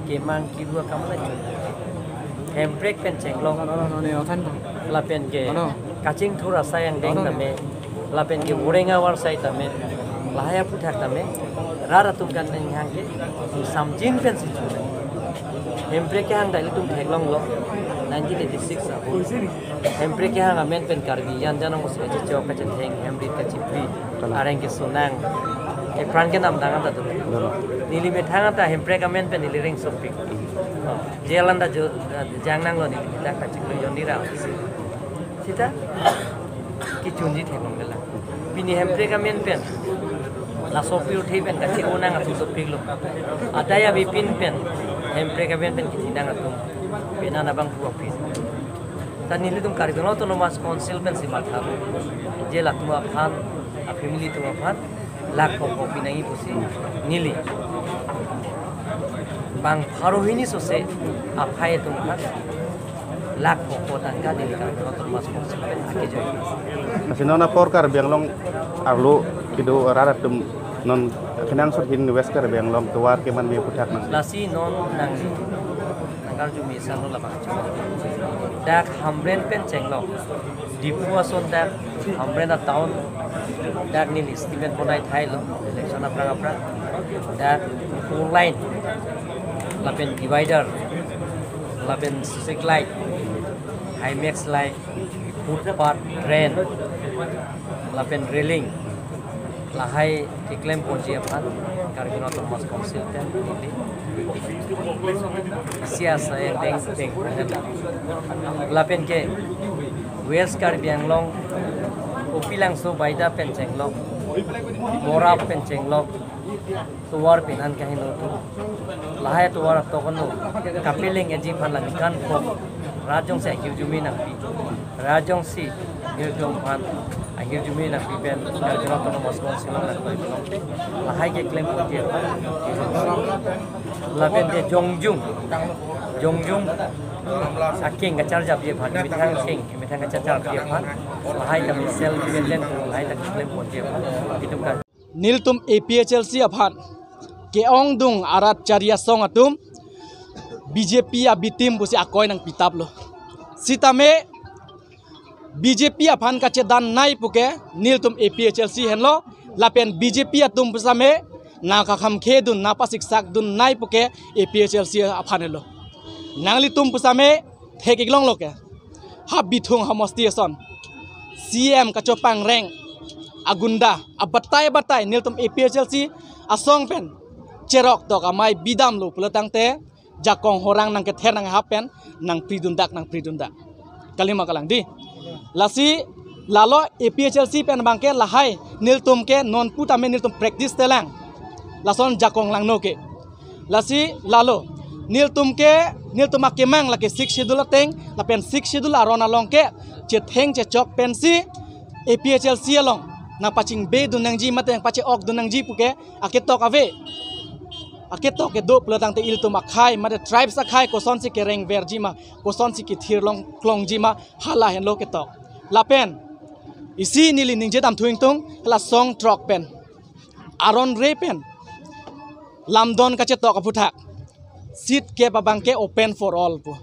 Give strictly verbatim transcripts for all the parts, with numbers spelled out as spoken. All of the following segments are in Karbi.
Kemang kiru akam la chun. Hemprek pen chenglok. No, no, no, no, no, no. Lapen ke. No, no. Kachingthur asai angdeng. No, no. Tame. Lapen ke voreng avar asai tame. Lahai aphuthak tame. Rat atum kan nang hang ke. Samjin pen si chun. Hemprek kehang dai ilitum theklonglo. Nineteen eighty-six apo. Hemprek kehang amen pen Karbi yan janong usi kachechok kachetheng hemrit kachipri. Kalang. Areng kesonang. Epran kenam dang anta tu. Dolo. Neli methang anta Hemprek amen pen neli ringsopik. Oh, jail anta jo, jang nanglo neli kita kachiklo Yoni Rao. Sita kechunji theklong kelang. Pini Hemprek amen pen. Laso pirthe pen kachi-o nang atum sopiklo. Adai abipin pen. Hemprek amen pen kachinang atum. Pena nabang puapin. Ta nelitum Karbi Anglong Autonomous Council pensi matha. Je latum aphan, a family atum aphan, lakh pho pho pinangji pusi neli. Bang pharo hini sose aphai atum aphan, lakh pho pho tangka neli Karbi Anglong Autonomous Council pen akejoi. Lasi non apor Karbi Anglong arlo kedo rat atum non kenangsot hin West Karbi Anglong tovar keman me aphuthak nang. Lasi non nang nangkarju mesen lo labang. Dak Hamren pen chenglok. Diphu ason dak Hamren a town. Dak neli estimate bonai thailo. Election aphrang aphrang. Dak four lane. Lapen divider. Lapen street light. Himax light. Footpath, drain. Lapen railing. Lahai keklem ponji aphan Karbi Anglong Autonomous Council pen neli isi asai angdeng teng. Lapen ke West Karbi Anglong Upilangso Baida pen chenglok, Morap pen chenglok, tovar pinan kahin lo tu. Lahai tovar atok ano kapelang eji aphan langkan pok. Rat jongsi ahirjume nangpi. Rat jongsi ahirjume aphan ahirjume nangpi pen Karbi Anglong Autonomous Council along nangpi along te. Lahai keklem ponji aphan. Lapen te jongjung. Jongjung. Akeng kacharjapji aphan. Methang akeng. Methang kacharjapji aphan. Lahai ta self dependent. Lahai ta keklem ponji aphan. Itum ka Nelitum A P H L C aphan ke-ongdung arat chari asong atum B J P a-B team pusi akoi nangpitaplo. Sitame B J P aphan kachedannei puke nelitum A P H L C henlo lapen B J P atum pusitame nangkakhamkhedun nangpasiksak dunnei puke A P H L C aphan henlo. Nanglitum pusitame thek-ik longlo ke. Ha Bithung hamosti ason C M kachopangreng agunda abatai batai nelitum A P H L C asong pen cherok tok amei bidamlo pulotangte jakong horang nangkether nanghap pen nangpridundak nangpridundak. Kalima kalang di. Lasi lalo A P H L C pen abangke lahai nelitum ke non putame nelitum practice telang. Lason jakong langno ke. Lasi lalo nelitum ke nelitum akemang lake Sixth Schedule ateng lapen Sixth Schedule aron along ke chetheng chechok pensi A P H L C along nangpachingbedun nangji mate nangpache-okdun nangji puke aketok ave. Aketok kedo pulotangte ilitum akhei mate tribes akhei kosonsi kerengverji ma kosonsi kethirlong klongji ma hala henlo ketok. Lapen isi neli ningjedam thu ingtung la song throk pen aron re pen lamdon kachetok aphuthak seat kep abangke open for all pu.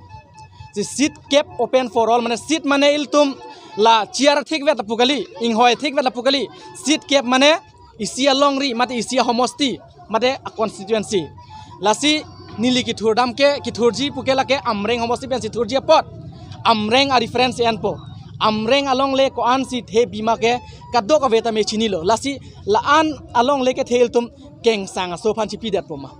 Si seat kep open for all mane seat mane ilitum la chair thikvet lapu kali, inghoi thikvet lapu kali. Seat kep mane isi alongri mate isi ahomosti mate a-constituency. Lasi neli kethurdam ke kethurji puke lake Amreng homosti pensi thurji apot. Amreng a-reference enpo. Amreng alongle ko-ansi the bima ke kadokave tame chinilo. Lasi la-an alongle kethe ilitum kengsang aso aphan chipidetpo ma.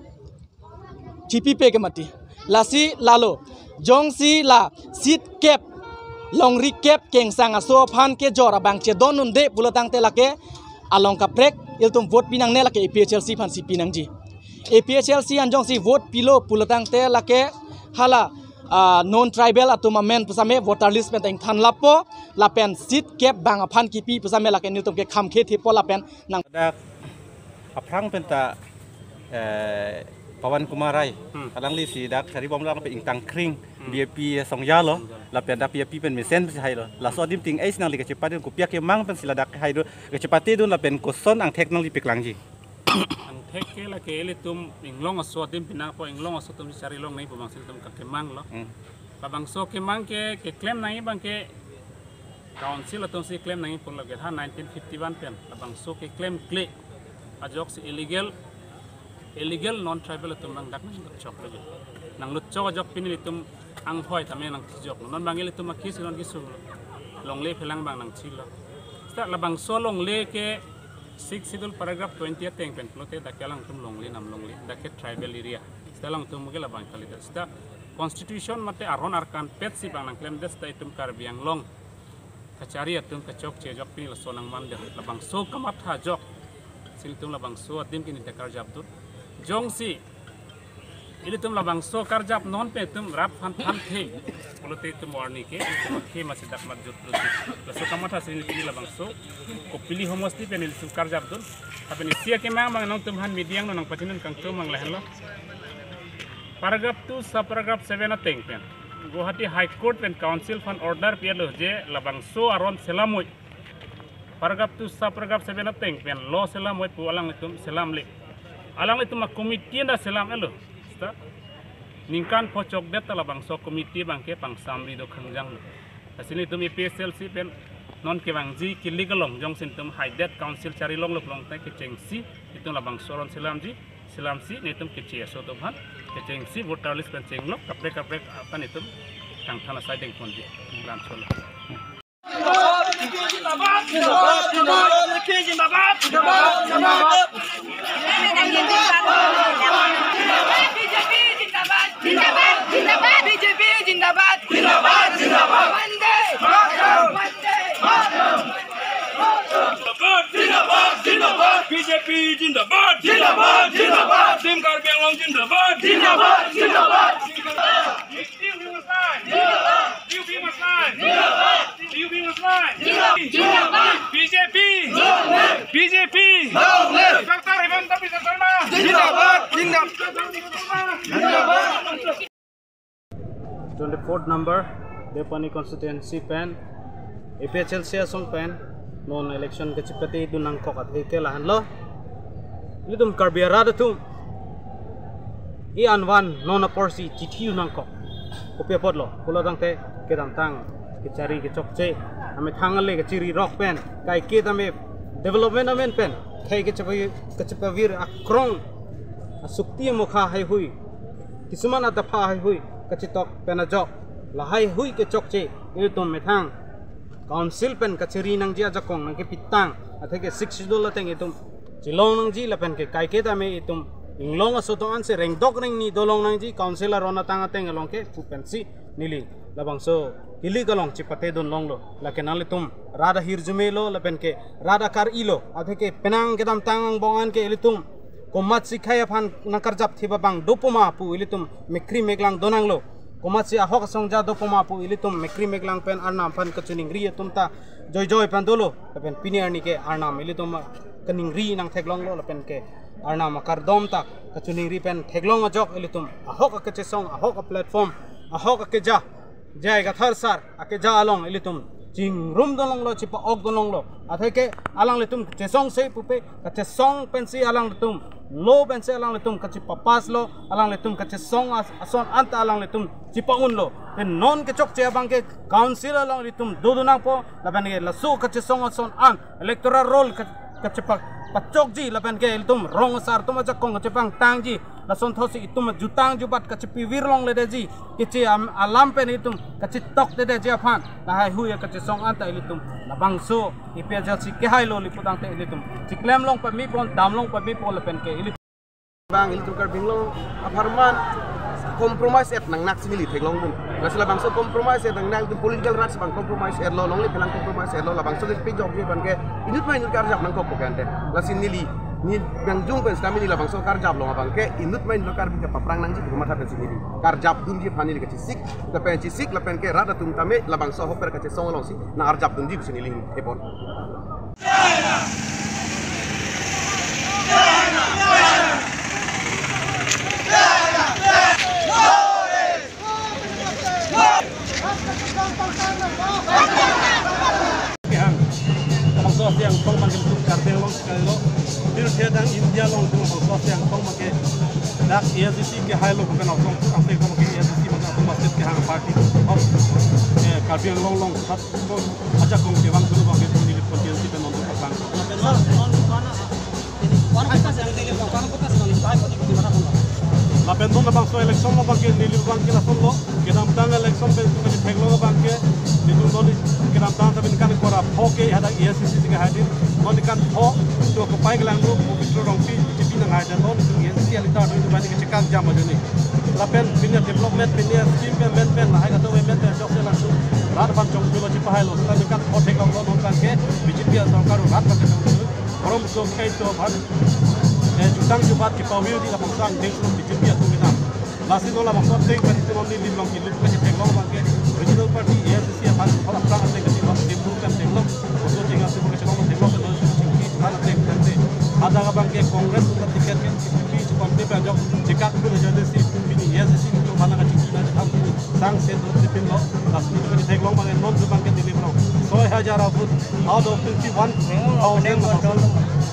Chipipe ke mati. Lasi lalo. Jongsi la seat kep, longri kep kengsang aso aphan kejor abang chedon unde pulotangte lake along kaprek ilitum vote pinangne lake A P H L C aphansi pinangji. A P H L C an jongsi vote pilo pulotangte lake hala ah, non tribal atum amen pusitame voter list pen ta ingthan lapo lapen seat kep bang aphan kipi pusitame lake nelitum ke khamkhe thepo lapen nang Dak aphrang pen ta eh, Pawan Kumar Rai. Hmm. Alanglisi dak sari bom lang pen ingtang kring. Hmm. B J P asong jalo. Lapen dak B J P pen mesen si hailo. Laso adim ting eis nangli kachepatedun kopi akemang pensi ladak hailo. Kachepatedun lapen koson angthek nangli paklangji. Ang Thek ke lake ilitum inglong aso adim pinangpo, inglong aso atum chari long nangji pu abang si ilitum keklemang lo. Hmm. Labangso kemang ke keklem nangji abang ke council atum si klem nangji pu lake ha nineteen fifty-one pen labangso keklemkle ajoksi illegal, illegal non tribal atum abang dak nangchok lagi. Nanglut chok ajok pini ilitum anghoi tame nangchijok lo. Non abang ilitum akis non kisung lo. Longle phelang abang nangchilo. Seta labangso longle ke Sixth Schedule paragraph twenty ateng pen pulote dak ke alangtum longle, nam longle, dak ke tribal area. Seta alangtum ke labang kalidet. Seta constitution mate aron arkan pet si abang nangklemdet, seta itum Karbi Anglong kachari atum kachokche ajok pini laso nangmandet. Labangso kamatha ajoksi ilitum labangso adim ke neli ta karjapdun. Jongsi ilitum labangso karjap non pen itum rat aphan thanthe pulote itum arni ke itum ke masi dak mat jut lut. Laso kamatha si neli pini labangso Kopili homosti pen ilitum karjapdun. Lapen isi akemang abang nangtum aphan media angno nangpachinidun kangchomang lahenlo. Paragraph two, subparagraph seven ateng pen Guwahati High Court pen council aphan order pi-etlo je labangso aron selam noi. Paragraph two, subparagraph seven ateng pen law selam noi pu alanglitum selamle. Alanglitum a-committee anta selam-etlo. Seta ningkan pho chokdet ta labangso committee abang ke pangsamri do khangjang lo. Lasi nelitum A P H L C pen non kevangji kilik along jongsi nelitum haidet council chari longlo pulote kechengsi itum labangso aron selamji, selamsi nelitum keche aso atum aphan kechengsi voter list pen chenglok kaprek kaprek aphan itum kangthan asai dengponji. Lam cholo. B J P zindabad! Zindabad! Zindabad! Zindabad! Zindabad! Team Karbi Anglong zindabad! Zindabad! Zindabad! Zindabad! B J P! B J P! Doctor Himanta Biswa Sarma! Zindabad! Zindabad! Twenty-fourth number Deopani constituency pen A P H L C asong pen non election kachipatedun nangkok athe ke lahenlo. Ilitum Karbi arat atum i anvan non aporsi chithi nangkok. Kopi apotlo pulo tangte kedamtang kachari kachokche amethang ale kachiri rok pen kaike tame development amen pen khei kachepa-, kachepavir akrong asukti amokha haihui, kisuman adapha haihui kachetok pen ajok lahaihui kechokche ilitum methang council pen kachiri nangji ajakong nangkepitang athe ke Sixth Schedule ateng itum chilong nangji lapen ke kaike tame itum inglong aso atum ansi rengdok rengni dolong nangji council aron atang ateng along ke pu pensi neli labangso kilik along chipatedun longlo. Lake nanglitum rat ahirjume lo lapen ke rat akar-i lo athe ke penang kedamtang angbong an ke ilitum komatsi khei aphan nangkarjap thip abang dopo ma pu ilitum mekri meklang donanglo. Komatsi ahok asong ja dopo ma pu ilitum mekri meklang pen arnam aphan kachiningri atum ta joijoi pen dolo. Lapen pini arni ke arnam ilitum kaningri nangtheklonglo lapen ke arnam akardom ta kachiningri pen theklong ajok ilitum ahok akechesong, ahok a-platform, ahok akeja, J I Kathar sir akeja along ilitum chingrum dolonglo, chipa-ok dolonglo. Athe ke alanglitum chesongse pupe, kachesong pensi alanglitum, lo pensi alanglitum kachipa-pass lo, alanglitum kachesong as-, ason anta alanglitum chipa-unlo. Pen non kechokche abang ke council along ilitum dodun nangpo, lapen ke laso kachesong ason an electoral roll ka-, kachepa-, pachokji lapen ke ilitum rong asar atum ajakong kachepangtangji, lason thotsi itum jutang jubat kachepavir longledetji, keche am-, alam pen itum kachetokdetji aphan lahaihui kachesong anta ilitum labangso A P H L C kehailo li pu tangte ilitum chiklem long pamepon, dam long pamepon lapen ke ilitum bang ilitum Karbi Anglong apharman compromise-et nangnak si neli theklongdun. Lasi labangso compromise-et nangnak, ilitum political rights abang compromise-etlo, longle phelang compromise-etlo, labangso ke pejokji abang ke inut ma inut karjap nangkok pu kante. Lasi neli, neli bang jung pen sitame neli labangso karjap long abang ke inut ma inut Karbi ke paprang nangji pu matha pensi neli karjapdunji aphan neli kachesik, lapen chesik lapen ke rat atum tame labangso ahok per kachesong alongsi nang-arjapdunji pusi neli thepon. Bangso asi angtong abangke ilitum Karbi Anglong si kali lo, pirthe adang India along ilitum bangso asi angtong abangke dak A I C C kehailo pu kan angtong, angtong abangke A I C C abangke angtong basket kehang party, eh, Karbi Anglong along sat ko ajakong kevang dulu abangke ilitum neli constituency pen non dulu abang. Lapen non labangso election abangke neli abangke lason lo, kedamtang election pen ilitum kachetheklong abangke, ilitum non kedamtang ta ningkan kora pho ke hadak A I C C kehai dei, non ningkan pho, to kopai kelanglo, Pabitra Rongpi, B J P nanghai dei, non ilitum A I C C alita doi doi bani kachekak jam ajoine. Lapen pini development, pini scheme pen, pen, pen, lahai kato pen, pen, pen, jokse langsung rat aphan chongpilo, chepahailo, seta ningkan pho theklonglo non abangke B J P asorkar rat aphan chongpilo. Forum so kaito aphan, eh, jutang jubat kepavir di labangso angdeng solo B J P atum kedam. Lasi non labangso ateng pen ilitum neli along kilu kachetheklong abangke regional party A I C C aphan aphrang ateng kati abang tim ru kan theklong. Oso jinga si bukan chelong theklong pen non chingki aphan ateng kan te. Hadak abangke Congress atum ticket ke B J P chepon te pen jok chekak pun ajoine si pini A I C C ilitum aphan kachingki na chetham pu sangse do tipin lo. Lasi ilitum kachetheklong abangke non ilitum abangke neli along soi hajar a-vote out of twenty-one thousand,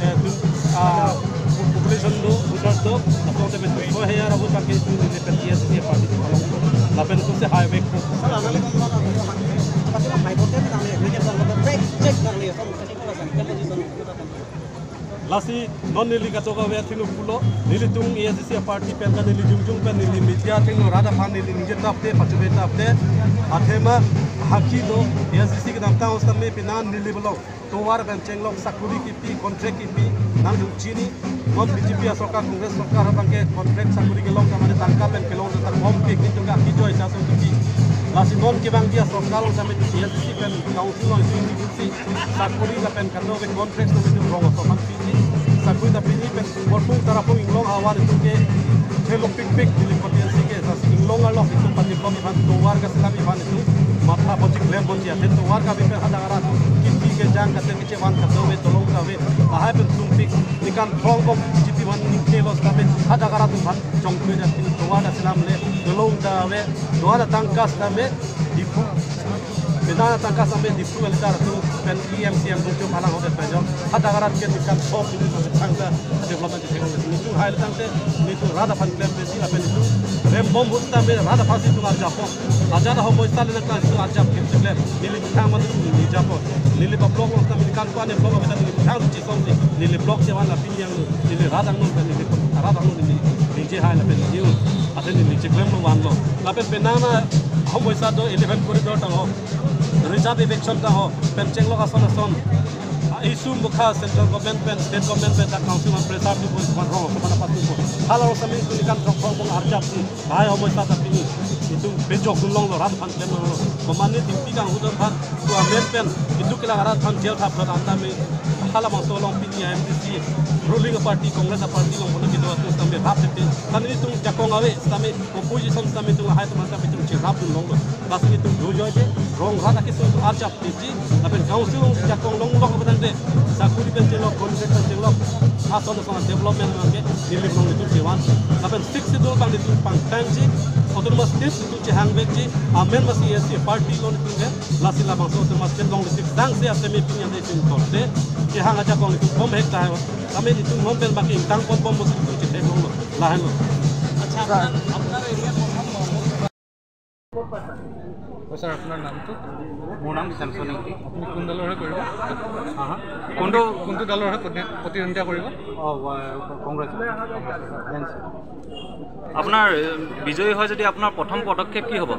eh, tu, ah, population do, voters do, laso ate pen soi hajar a-vote abangke ilitum neli pen A I C C party along lapen ilitum si hai vek. Lasi non neli kachok ave athengno pulo, nelitum A I C C party pen ta neli jongjong pen neli media athengno rat aphan neli ningje tapte, pachobei tapte, athema haki do, A I C C kedamtang setame pini neli along tovar pen chenglok sakuri kipi, contract kipi, nangdung chini, non B J P asorkar, Congress sorkar abangke contract sakuri kelong ta mane tangka pen kelong ta kom pik ni tangka kijoi ta so kipi. Lasi non kevangji asorkar along setame A I C C pen council along isi isi si sakuri lapen kado ke contract setame itum rong aso aphan piji, sakuri ta piji pen Borpung Tarapung Inglong ahavar itum ke thelo pikpik neli potensi ke, lasi Inglong arlo itum pati pom aphan tovar kaselam aphan itum matha ponji klem ponji, athe tovar kave pen hadak arat kipi kejang kate kechevan kado ave, tolong kave, lahai pen sumpik, ningkan throng kok B J P aphan ningkelo setame hadak arat aphan chongkre jati tovar kaselam le, tolong ta ave, tovar tangka setame Diphu. Pini tangka setame Diphu alita atum pen E M C M Bungchung Phalang hote pen jong hadak arat ke ningkan pho pini setame tangka development ke nelitum hailo tangte nelitum rat aphan klem pensi lapen nelitum rembom ahut setame rat aphansi itum arjappo. Ajat ahomoi sali nangkan itum arjap ke klem. Neli thang madu neli jappo. Neli pa block along setame ningkan ko-an block aveta neli thang chisong si neli block chevan lapen yang neli rat angno neli rat angno neli ningje hai lapen neli un. Athe neli cheklemlo vanlo. Lapen penang ahomoi sat do eleven corridor tang ho, reserve eviction tang ho, pen chenglok ason ason. Ah, issue mukha central government pen, state government pen, dak council pen pressure di pon, pon rong, pon apa tu pon. Hala setame itum ningkan throk throk bong arjap si. Hai ahomoi sat ta pini itum pejok dun longlo rat aphan klem longlo. Komane timpi kang hudon aphan, tu amen pen itum kelang arat aphan jail thap thap anta me. Halabangso along pini M D C ruling party, Congress party along pon kedo atum setame rap tete. Kami itum jakong ave setame, opposition setame itum lahai atum setame itum cherap dun longlo. Lasi itum dojoi je, rong rat akesung itum arjap tiji, lapen council along jakong long long abang de, sakuri pen chenglok, contract pen chenglok, ason ason development abangke neli along itum chevan. Lapen Sixth Schedule abang itum pangtangji, autonomous state itum chehang vekji, amen masi A I C C party along itum ke, lasi labangso autonomous state along itum sangse asemi pini ante itum korte, kehang ajakong itum bom hek tahai, amen itum hom pen baki ingtang pon bom musi itum chetheklonglo, lahenlo. আচ্ছা, আপোনাৰ, আপোনাৰ এৰিয়াত প্ৰথম হয়, ছাৰ, আপোনাৰ নামটো? মোৰ নাম চেমচন ইংতি। আপুনি কোন দলৰ হৈ কৰিব? হা, হা? কোনটো, কোনটো দলৰ হৈ প্ৰতি-, প্ৰতিদ্বন্দ্বিতা কৰিব? অ, ৱা-, কংগ্ৰেছ। N C. আপোনাৰ, এ, বিজয়ী হয় যদি আপোনাৰ প্ৰথম পদক্ষেপ কি হ'ব?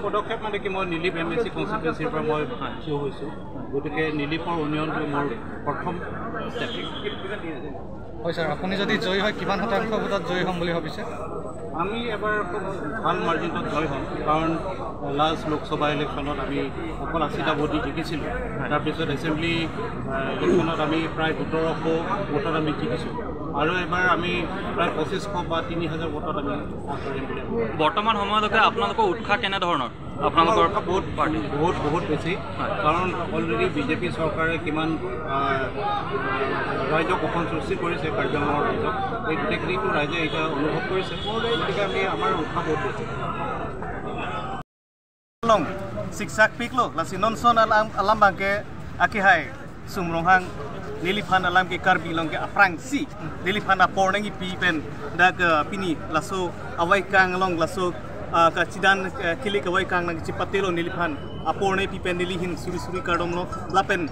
পদক্ষেপ মানে কি, মই নীলিপ এম এ চি কনষ্টিটুৱেঞ্চিৰ পৰা মই থিয় হৈছোঁ, গতিকে নীলিপৰ উন্নয়নটো মোৰ প্ৰথম ষ্টেপ। হয় ছাৰ, আপুনি যদি জয়ী হয় কিমান শতাংশ ভোটত জয়ী হ'ম বুলি ভাবিছে? আমি এবাৰ খুব ভাল মাৰ্জিনত জয় হ'ম, কাৰণ লাষ্ট লোকসভা ইলেকশ্যনত আমি অকল আশীটা ভোট দি জিকিছিলোঁ। তাৰপিছত এছেম্বলি, আহ, ইলেকশ্যনত আমি প্ৰায় সোতৰশ ভোটত আমি জিকিছোঁ, আৰু এবাৰ আমি প্ৰায় পঁচিছশ বা তিনি হাজাৰ ভোটত আমি আগবাঢ়িম বুলি ভাবোঁ। বৰ্তমান সময়লৈকে আপোনালোকৰ উৎসাহ কেনেধৰণৰ? আপোনালোকৰ উৎসাহ বহুত, পাৰ্টি? বহুত, বহুত বেছি। হয়। কাৰণ অলৰেডি বিজেপি চৰকাৰে কিমান, আহ, ৰাইজক শোষণ সৃষ্টি কৰিছে কাৰ্বি আংলঙৰ ৰাইজক, এই গোটেইখিনিতো ৰাইজে এতিয়া অনুভৱ কৰিছে। গতিকে আমি, আমাৰ উৎসাহ বহুত বেছি। Long, siksak piklo, lasi non son alam, alam abangke akihai. Sum Ronghang, neliphan alam ke Karbi Anglong ke aphrangsi neliphan apor nangkipi pen dak, eh, pini laso avaikang along, laso, ah, kachidan, eh, kilik avaikang nangchipatelo neliphan apor nangkipi pen neli ahin suri suri kardomlo. Lapen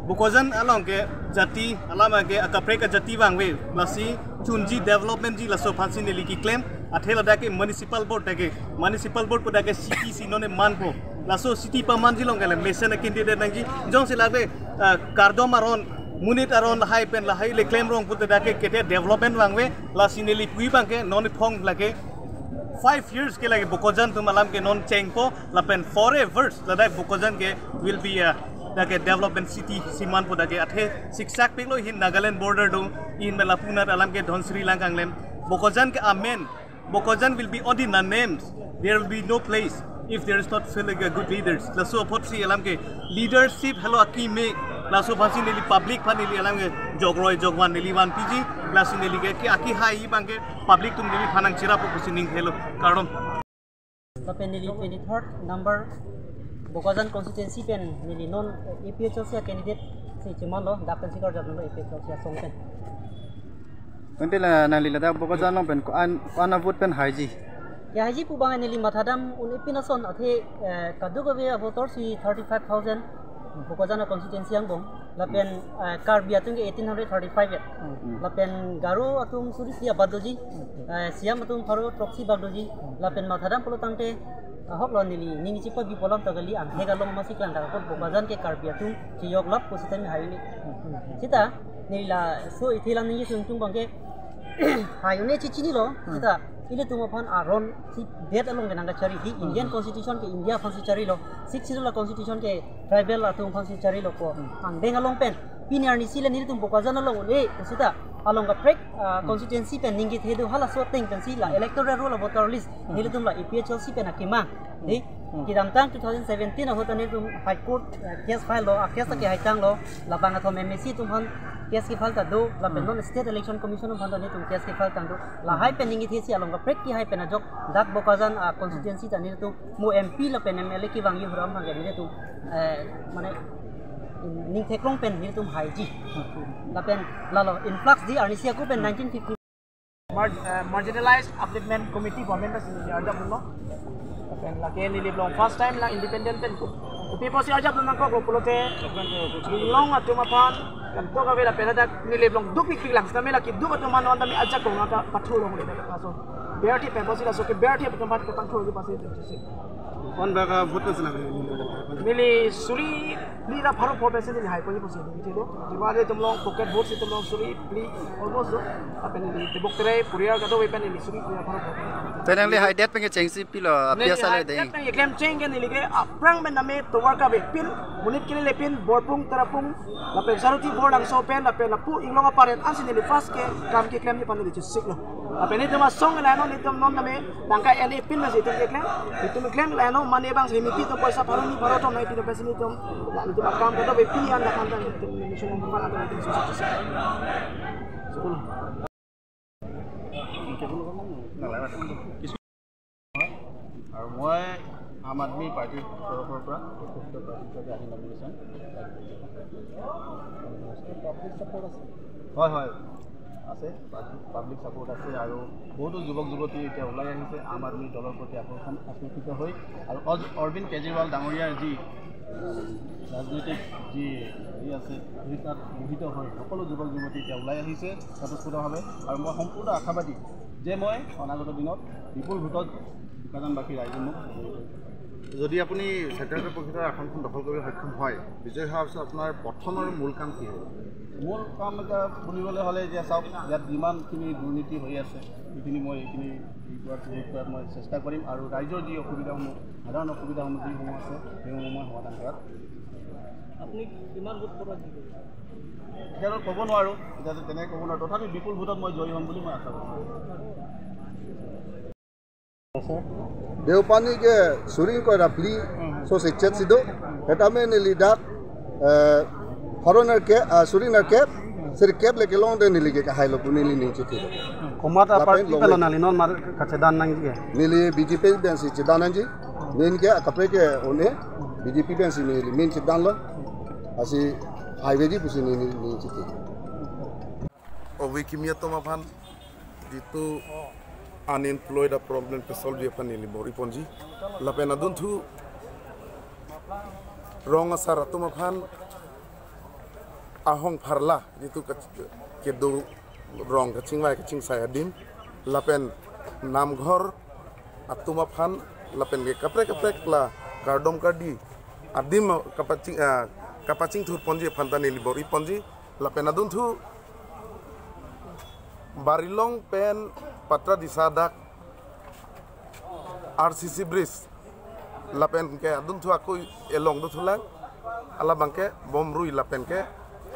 Bokajan along ke jati alam ke akaprek ajati vangve, lasi chunji development ji laso aphansi neli keklem. Athe ladak ke municipal board, dak ke municipal board pu dak ke city si non manpo. Laso city pamanji along ke le mesen akin dede nangji. Jongsi lake, ah, kardom aron, monit aron lahai pen lahai le klemrong pute dak ke kete development vangve, lasi neli pu abang ke non iphong lake five years ke lake Bokajan atum alam ke non chengpo, lapen forever ladak Bokajan ke will be a, dak ke development city si manpo. Dak ke athe siksak piklo, ahin Nagaland border do, ahin Melapunat alam ke Dhansiri langkanglem. Bokajan ke amen. Bokajan will be only the names. There will be no place if there is not, feel like, a good leaders. Laso apotsi alam ke leadership helo akeme. Laso aphansi neli public aphan neli alam ke jok roi jok van neli vanpiji. Lasi neli ke, ke akehai abang ke public atum neliphan nangchirapo pusi ning helo. Kardom. Lapen neli twenty-third number Bokajan constituency pen neli non, eh, A P H L C a candidate si chemanlo, dak pensi karjap lo A P H L C asong pen. Ante la nangli ladak Bokajan along pen ko-an, ko-an a vote pen haiji? Kehaiji pu abang neli mathadam un-e pin ason athe, eh, kadokave a voter si thirty-five thousand Bokajan a constituency angbong. Lapen, eh, Karbi atum ke eighteen hundred thirty-five ya. Hmm. Lapen Garo atum suri isi abang doji. Eh, Siam atum pharo throksi bak doji. Lapen mathadam pulo tangte, ahok lo neli ning chipabi pu alam ta kali, angthek along masi klang dak apot Bokajan ke Karbi atum chiyok lap pu sitame hayu ni. Sita neli laso ithi alam ningje sungtung abang ke hayu ni chichinilo. Hmm. Sita ilitum aphan aron si det along ke nangkachari, di Indian, hmm, constitution ke India aphansi charilo, Sixth Schedule a constitution ke tribal atum aphansi charilo ko. Hmm. Angdeng along pen pini arnisi le nelitum Bokajan along un-e, sita along kaprek, ah, hmm, constituency pen ning kethe do, halaso ateng pensi la, hmm, electoral roll a voter list, hmm, nelitum la A P H L C pen akemang. Hmm. Di, hmm, kedamtang two thousand seventeen ahut ta nelitum High Court, ah, case file lo, a case, hmm, ke haitanglo, labang athom M A C atum aphan case ke file ta do, lapen, hmm, non State Election Commission aphan ta nelitum case ke file tang do. Lahai pen ning kethesi along kaprek kehai pen ajok dak Bokajan a constituency ta nelitum mo M P lapen M L A kevang yuram aphan ke nelitum, eh, mane ning theklong pen nelitum haiji. Lapen lalo influx di arnisi ako pen nineteen fifty. Mar-, eh, Marginalized Upliftment Committee government ta sini arjap lo. Lapen lake neli long first time lang independent pen ko. Kopi pusi arjap lo nangkok lo pulote, long atum aphan kadokave lapen ladak neli long duk pikpik lang, sitame lake duk atum aphan non tame ajak kong nata pathu long le laso. Berti pen pusi laso ke berti atum aphan ke pathu lo pasi. Kon baka vote na sila neli. Neli suri phli ra pharo pho pensi neli hai puji pusi neli thilo. Jima de atum long pocket vote si atum long suri phli almost do. Lapen neli tebok tere poriyal kadokave pen neli suri phli ra pharo pho. Pen nangli haidet pen kechengsi pilo, neli apias ale haidet deng. Pen keklem cheng ke neli ke aphrang pen name tovar kavepin, monit kelelepin, borpung terapung, lapen Saroti Borlangso pen, lapen lapu inglong aparen ansi neli first ke kam keklemji aphan neli chesik lo. Lapen nelitum asong ke laino nelitum non tame tangka en-e pin masi itum keklem. Itum keklem laino mane bang si miti atum poisa pharo ni pharo thom nai pin pensi nelitum, nelitum akam kadokave pini an dak an tang nelitum nelitum sung phan an tang nelitum chesik chesik. Sukul. আৰু মই আম আদমী পাৰ্টিৰ তৰফৰ পৰা প্ৰত্যেক প্ৰাৰ্থী হিচাপে আহি nomination. Public support আছে? হয়, হয়, আছে, পাব্লিক ছাপোৰ্ট আছে। আৰু বহুতো যুৱক যুৱতী এতিয়া ওলাই আহিছে আম আদমী দলৰ প্ৰতি আকৰ্ষণ, আকৰ্ষিত হৈ। আৰু অজ-, অৰবিন্দ কেজৰিৱাল ডাঙৰীয়াৰ যি ৰাজনৈতিক যি হেৰি আছে, সেই তাত মোহিত হৈ সকলো যুৱক যুৱতী এতিয়া ওলাই আহিছে স্বতঃস্ফূৰ্তভাৱে। আৰু মই সম্পূৰ্ণ আশাবাদী যে মই অনাগত দিনত বিপুল ভোটত বোকাজানবাসী ৰাইজে মোক জয়ী কৰিব। যদি আপুনি ছেক্ৰেটাৰী পক্ষৰ আসনখন দখল কৰিবলৈ সক্ষম হয়, বিজয়ী হোৱাৰ পিছত আপোনাৰ প্ৰথম আৰু মূল কাম কি হ'ব? মূল কাম এতিয়া বুলিবলৈ হ'লে এতিয়া চাওক, ইয়াত যিমানখিনি দুৰ্নীতি হৈ আছে, সেইখিনি মই এইখিনি হেৰি কৰাত, হেৰি কৰাত মই চেষ্টা কৰিম। আৰু ৰাইজৰ যি অসুবিধাসমূহ, সাধাৰণ অসুবিধাসমূহ যিসমূহ আছে, সেইসমূহ মই সমাধান কৰাত। আপুনি কিমান ভোট পাব? এতিয়াতো ক'ব নোৱাৰোঁ, এতিয়াতো তেনেকৈ ক'ব নোৱাৰোঁ। তথাপি বিপুল ভোটত মই জয়ী হ'ম বুলি মই আশা কৰোঁ। Deopani ke suri ingkoi ra phli so sechet si do. Hetame neli dak, eh, pharo nerkep, ah, suri nerkep, sirkep le kelong de neli ke kahai lo pu neli ning chithi lo. Komat a lapen party long pelo le nangli non mar kachedan nangji ke? Neli B J P pensi chedan nangji. Ning ke akaprek ke un-e B J P pensi neli main chedan lo. Lasi Highway di pusi neli, neli chiti. Ove kimi atum aphan jitu unemployed a problem ke solve ji aphan neli bor-i ponji. Lapen adunthu rong asar atum aphan ahong pharla jitu ke, kedo rong kachingvai kachingsai adim. Lapen namghor atum aphan lapen ke kaprek kaprek la kardom kardi adim kapaching, ah, kapachingthur ponji aphan ta neli bor-i ponji. Lapen adunthu Barilong pen Patradisa dak R C C bridge lapen ke adunthu ako elong dothulang, alabang ke Bomrui lapen ke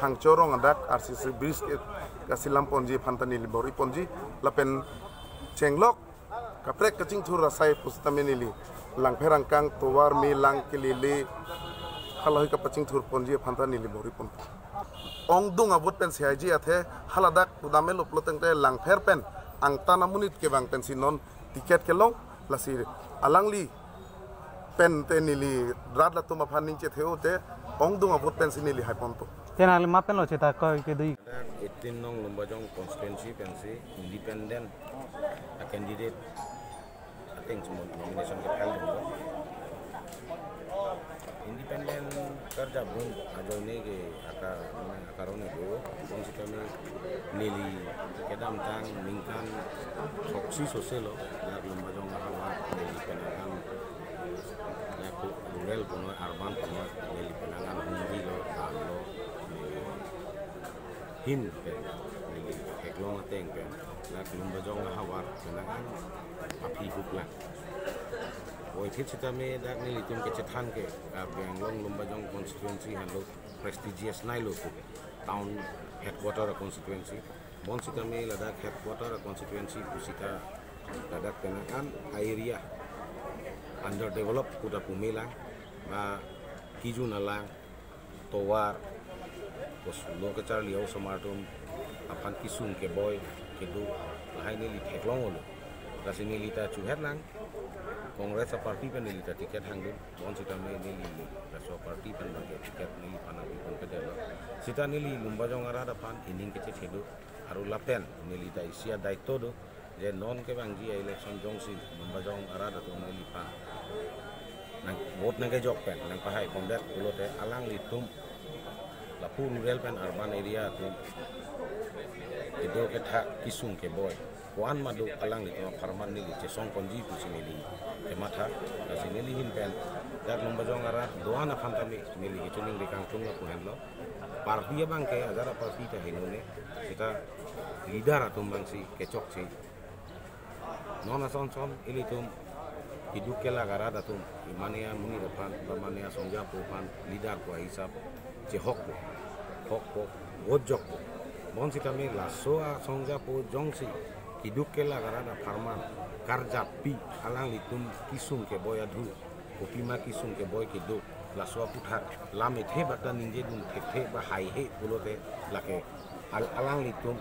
Hangchorong adak R C C bridge ke kasilam ponji aphan ta neli bor-i ponji. Lapen chenglok kaprek kachingthur asai pusitame neli Langpher angkang tovar me lang kelele halahui kapachingthur ponji aphan ta neli bor-i pon. Ongdung avote pensi haiji athe haladak pudam elo pulo tangte Langpher pen angtan amonit kevang pensi non ticket kelong, lasi alangli pen te neli rat latum aphan ning chethe-o te ongdung avote pensi neli hai ponpo. Te nangli ma pen lo cheta koi ke dui. Eighteen nong Lumbajong constituency pensi independent a candidate ateng semua nomination ke file dun. Independent karjabun ajoine ke aka, akarone do, bonsitame neli kedamtang ningkan throksi sose lo, dak Lumbajong ahavar neli penang an, dak rural punon, urban punon, neli penang an hum dilo, dam lo, neli hin pen, neli theklong ateng pen, dak Lumbajong ahavar penang an aphi huklang. Puvoiphit sitame dak nelitum kechethan ke, Karbi Anglong Lumbajong constituency henlo prestigious nai lo pu, town headquarter a constituency. Bonsitame ladak headquarter a constituency pusita ladak penang an a area underdeveloped puta pumelang, ba kijun alang, tovar, bos lo kecharli osomar atum aphan kisung keboi kedo, lahai neli theklong olo. Lasi neli ta chuhet lang, Congress a party pen neli ta ticket hangdun, bonsitame neli laso party pen bangke ticket neli aphan abi ponpedetlo. Sita neli Lumbajong arat aphan ining kechethe do, aru lapen neli ta isi a daito do, je non kevangji a election jongsi Lumbajong arat atum neliphan nang vote nangkejok pen nangpahai pondet pulote alanglitum lapu rural pen urban area atum kedo kethak kisung keboi ko-an ma do, alanglitum apharman neli chesong ponji pusi neli kematha. Lasi neli hin pen dak Lumbajong arat do-an aphan tame neli kechiningri kangtung lapu henlo. Party abangke ajar a party ta henone, sita leader atum bangsi kechokche. Non ason son ilitum kiduk kelak arat atum, mane amonit aphan, ba mane asongjapo aphan leader ko ahisap chehokpo, hokpo, vojokpo. Bonsitame laso asongjapo jongsi kiduk kelak arat apharman karjap pi alanglitum kisung keboi adhu, kopima kisung keboi kedo, laso aputhak lam ethe bak ta ningjedun thekthe ba haihe pulote lake al-, alanglitum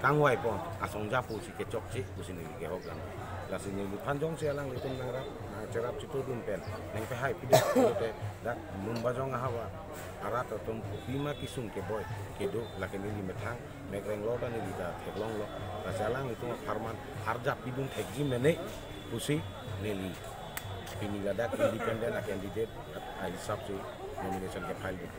kangvai pon asongjapo si kechokche pusi neli kehok dan. Lasi neliphan jongsi alanglitum nangrap, nangcherap chitudun pen nangpahai pidet pulote dak Lumbajong ahavar arat atum kopima kisung keboi kedo lake neli methang mekreng lo ta neli ta theklonglo. Lasi alanglitum apharman arjap pidun thekji mene pusi neli pini ladak independent a candidate ahisap si nomination ke file dun.